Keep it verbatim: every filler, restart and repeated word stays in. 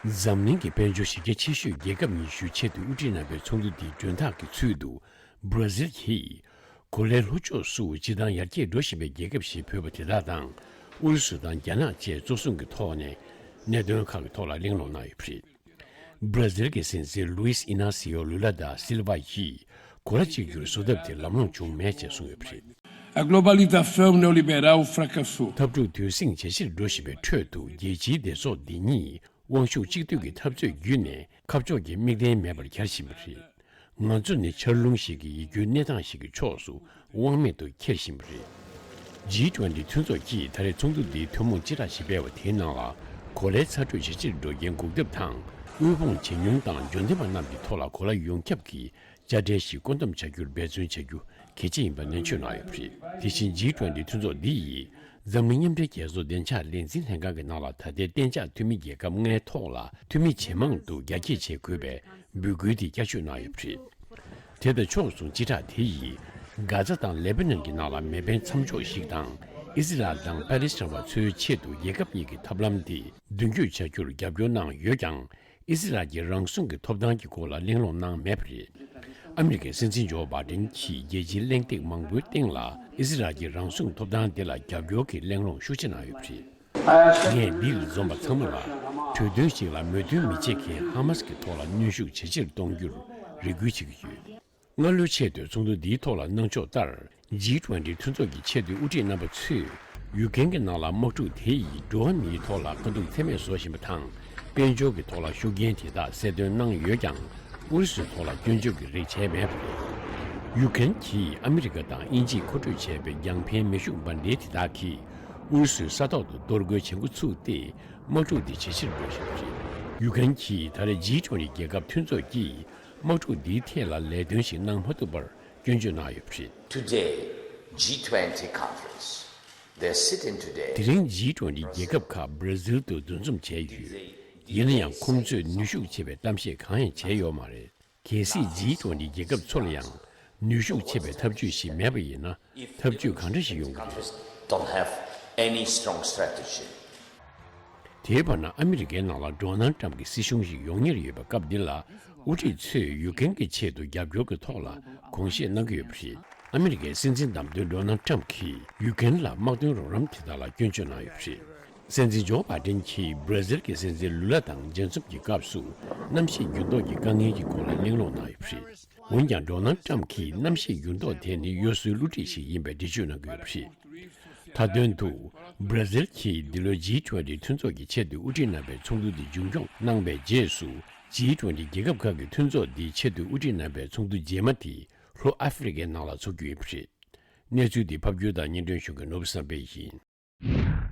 འཛམ་གླིང་གི་དཔལ་འབྱོར་གཞི་རྒྱ་ཆེ་ཤོས་རྒྱལ་ཁབ་ཉི་ཤུའི་ཆེས་མཐོའི་དབུ་ཁྲིད་རྣམ་པའི་ཚོགས་འདུ་འདིའི་མགྲོན་བདག་གི་ཚུལ་དུ། བྷ་ར་ཟིལ་གྱིས་གོ་ལའི་ལྷོ་ཕྱོགས་སུ་སྤྱིར་བཏང་ཡར་རྒྱས་འགྲོ་བཞིན་པའི་རྒྱལ་ཁབ་ཞེས་འབོད་པ་དེ་དག་དང་། ཨུ་རུ་སུ་དང་རྒྱ་ནག་བཅས་གཙོ་བཟུང་གི་ཐོག་ནས་གནད་དོན་ཁག་གི་ཐོག་ལ་གླེང་སློང་གནང་ཡོད་པ་རེད། བྷ་ར་ཟིལ་གྱི་སྲིད་འཛིན་ལུའིས་ཨི་ན་སི་ཡོ་ལུ་ལ་ད་སིལ་ཝ་ཡིས་གོ་ལ་གཅིག་གྱུར་བཟོ་ཐབས་དེ་ལམ་ལྷོང་བྱུང་མེད་ཅེས་གསུངས་ཡོད་པ་རེད། A globalização neoliberal fracassou. འཐབ་འཁྲུག་དུས་ཟིང་ཇེ་ཆེར་འགྲོ་བཞིན་པའི་ཁྲོད་དུ། རྒྱལ་སྤྱིའི་བདེ་སྲུང་འདི་ཉིད་དབང་ཤུགས་གཅིག་སྡུད་ཀྱི་འཐབ་རྩོད་བརྒྱུད་ནས་ཁ་ཕྱོགས་ཀྱི་དམིགས་རྟེན་མེད་པར་གྱར་བཞིན་པ་རེད། ང་ཚོ་ནི་ཆར་རླུང་ཞིག་གིས་ཡིད་སྐྱོའི་གནས་སྟངས་ཤིག་གི་ཕྱོགས་སུ་དབང་མེད་དུ་འཁྱེར་བཞིན་པ་རེད། ཇི་ཊུ་ཝེན་ཊི་མཐུན་ཚོགས་ཀྱིས་ད་རེས་ཚོགས་འདུ་འདིའི་ཐུན་མོང་སྤྱི་བསྒྲགས་ཤིག་སྤེལ་བ་དེའི་ནང་ལ། གོ་ལའི་ཚ་དྲོད་ཇེ་ཆེར་འགྲོ་རྐྱེན་འགོག་ཐབས་དང་། དབུལ་ཕོངས་ཇེ་ཉུང་དང་འབྱོར་ལྡན་པ་རྣམས་ཀྱི་ཐོག་ལ་གོ་ལ་ཡོངས་ཁྱབ་ཀྱི་དཔྱ་ཁྲལ་ཞིག་བཀོད་འདོམས་བྱ་རྒྱུར་འབད་བརྩོན་བྱ་རྒྱུ་གལ་ཆེ་ཡིན་པ་ནན་བརྗོད་གནང་ཡོད་པ་རེད། དེ་བཞིན་ཇི་ཊུ་ཝེན་ཊི་མཐུན་ཚོགས་འདི་ཡིས་འཛམ་གླིང་མཉམ་འབྲེལ་རྒྱལ་ཚོགས་བདེ་འཇགས་ལས་འཛིན་ལྷན་ཁང་གི་ནང་ལ་ད་ལྟའི་གཏན་འཇགས་འཐུས་མི་རྒྱལ་ཁབ་ལྔའི་ཐོག་ལ་འཐུས་མི་ཇེ་མང་དུ་རྒྱ་སྐྱེད་བྱེད་དགོས་པའི་འབོད་སྐུལ་དེ་བསྐྱར་བཅོས་གནང་ཡོད་པ་རེད། དེ་དང་ཕྱོགས་མཚུངས་སྤྱི་བསྒྲགས་དེ་ཡིས་གྷ་ཛ་དང་ལེ་པ་ནན་གྱི་ནང་ལ་མེ་འཕེན་མཚམས་འཇོག་ཞིག་དང་། ཨི་ཟི་རལ་དང་པ་ལི་སི་ཐན་པ་ཚོའི་ཆེད་དུ་རྒྱལ་ཁབ་གཉིས་ཀྱི་ཐབས་ལམ་དེ་མདུན་སྐྱོད་བྱ་རྒྱུར་རྒྱབ་སྐྱོར་གནང་ཡོད་ཀྱང་། ཨི་ཟི་རལ་གྱི་རང་སྲུང་གི་ཐོབ་ཐང་གི་སྐོར་ལ་གླེང་སློང་གནང་མེད་པ་རེད། ཨ་མི་རི་ཀའི་སྲིད་འཛིན་ཇོ་བྷ་ཏན་གྱིས་རྒྱལ་སྤྱིའི་གླེང་སྟེགས་མང་པོའི་སྟེང་ལ་ཨི་ཟི་རལ་གྱི་རང་སྲུང་ཐོབ་ཐང་དེ་ལ་རྒྱབ་སྐྱོར་གྱི་གླེང་སློང་ཤུགས་ཆེ་གནང་ཡོད་པ་རེད། ངས་འདི་ལ་འཛོམས་པ་ཚང་མ་ལ་གྲོས་མཐུན་ཞིག་ལ་མོས་མཐུན་མི་བྱེད་མཁན་ཧ་མ་སི་གི་ཐོག་ལ་གནོན་ཤུགས་ཇེ་ཆེར་གཏོང་རྒྱུར་རེ་སྐུལ་བྱེད་ཀྱི་ཡོད། སྔ་ལོའི་ཆེས་མཐོའི་ཚོགས་འདུ་འདིའི་ཐོག་ལ་གནང་ཕྱོགས་ལྟར། ཇི་ཊུ་ཝེན་ཊི་མཐུན་ཚོགས་ཀྱི་ཆེས་མཐོའི་དབུ་ཁྲིད་རྣམ་པ་ཚོས་ཡུ་ཀེན་གྱི་ནང་ལ་དམག་འཁྲུག་དེ་ཡིས་འགྲོ་བ་མིའི་ཐོག་ལ་དཀའ་སྡུག་ཚད་མེད་བཟོ་བཞིན་པ་དང་། དཔལ་འབྱོར་གྱི་ཐོག་ལ་ཤུགས་རྐྱེན་དེ་དག་གསལ་སྟོན་གནང་ཡོད་ཀྱང་། ཨུ་རུ་སུའི་ཐོག་ལ་སྐྱོན་བརྗོད་ཀྱི་རིགས་བྱས་མེད་པ་རེད། ཡུ་ཀེན་གྱིས་ཨ་མི་རི་ཀ་དང་དབྱིན་ཇིས་མཁོ་སྤྲོད་བྱས་པའི་རྒྱང་འཕེན་མེ་ཤུགས་འབར་མདེལ་དེ་དག་གིས་ཨུ་རུ་སུའི་ས་ཐོག་ཏུ་གཏོར་རྒོལ་བྱེད་འགོ་ཚུགས་ཏེ། དམག་འཁྲུག་དེ་ཇེ་ཆེར་འགྲོ་བཞིན་པ་རེད། ཡུ་ཀེན་གྱིས་ད་རེས་ཇི་ཊུ་ཝེན་ཊི་རྒྱལ་ཁབ་མཐུན་ཚོགས་ཀྱིས། དམག་འཁྲུག་འདིའི་ཐད་ལ་ལས་དོན་ཞིག་གནང་མ་ཐུབ་པར་སྐྱོན་བརྗོད་གནང་ཡོད་པ་རེད། Today, G twenty conference. They're sitting today. དེ་རིང་ཇི་ཊུ་ཝེན་ཊི་རྒྱལ་ཁབ་ཁག་བྷ་ར་ཟིལ་དུ་འདུ་འཛོམས་བྱས་ཡོད། ཡིན་ན་ཡང་ཁོང་ཚོས་ནུས་ཤུགས་ཆེ་བའི་གཏམ་བཤད་གང་ཡང་བྱས་ཡོད་མ་རེད། གལ་སྲིད་ཇི་ཊུ་ཝེན་ཊི་རྒྱལ་ཁབ་ཚོ་ལ་ཡང་ནུས་ཤུགས་ཆེ་བའི་ཐབས་ཇུས་ཤིག་མེད་པ་ཡིན་ན། ཐབས་ཇུས་གང་འདྲ་ཞིག་ཡོང་གི་རེད། Countries don't have any strong strategy. དེའི་བར་ན་ཨ་མི་རི་ཀའི་ནང་ལ་ཌོ་ནལ་ཊམ་གྱི་སྲིད་གཞུང་ཞིག་ཡོང་ཉེར་ཡོད་པའི་སྐབས་འདི་ལ། དབུ་ཁྲིད་ཚོས་ཡུ་ཀེན་གྱི་ཆེད་དུ་རྒྱབ་སྐྱོར་གྱི་ཐོག་ལ་དགོངས་བཞེས་གནང་གི་ཡོད་པ་རེད། ཨ་མི་རི་ཀའི་སྲིད་འཛིན་བདམས་ཐོན་ཌོ་ནལ་ཊམ་གྱིས་ཡུ་ཀེན་ལ་དམག་དོན་རོགས་རམ་དེ་དག་ལ་སྐྱོན་བརྗོད་གནང་ཡོད་པ་རེད། སྲིད་འཛིན་ཇོ་བྷ་ཏན་གྱིས་བྷ་ར་ཟིལ་གྱི་སྲིད་འཛིན་ལུ་ལ་དང་མཇལ་འཛོམས་ཀྱི་སྐབས་སུ། གནམ་གཤིས་འགྱུར་ལྡོག་གི་དཀའ་ངལ་གྱི་སྐོར་ལ་གླེང་སློང་གནང་ཡོད་པ་རེད། འོན་ཀྱང་ཌོ་ནལ་ཊམ་གྱིས་གནམ་གཤིས་འགྱུར་ལྡོག་དེ་ནི་གཡོ་ཟོལ་བསླུ་བྲིད་ཞིག་ཡིན་པའི་འགྲེལ་བརྗོད་གནང་གི་ཡོད་པ་རེད། མཐའ་དོན་དུ། བྷ་ར་ཟིལ་གྱིས་འདི་ལོའི་ཇི་ཊུ་ཝེན་ཊི་མཐུན་ཚོགས་ཀྱི་ཆེས་མཐོའི་དབུ་ཁྲིད་རྣམ་པའི་ཚོགས་འདུ་འདི་མཇུག་སྐྱོང་གནང་བའི་རྗེས་སུ། ཇི་ཊུ་ཝེན་ཊི་རྒྱལ་ཁབ་ཁག་གི་མཐུན་ཚོགས་འདིའི་ཆེས་མཐོའི་དབུ་ཁྲིད་རྣམ་པའི་ཚོགས་འདུ་རྗེས་མ་དེ་ལྷོ་ཨ་ཧྥེ་རི་ཀའི་ནང་ལ་འཚོགས་རྒྱུ་ཡིན་པ་རེད། གནས་ཚུལ་འདི་ཕབ་སྒྱུར་དང་སྙན་སྒྲོན་ཞུ་མཁན་ནོར་བུ་བསམ་འཕེལ་ཡིན།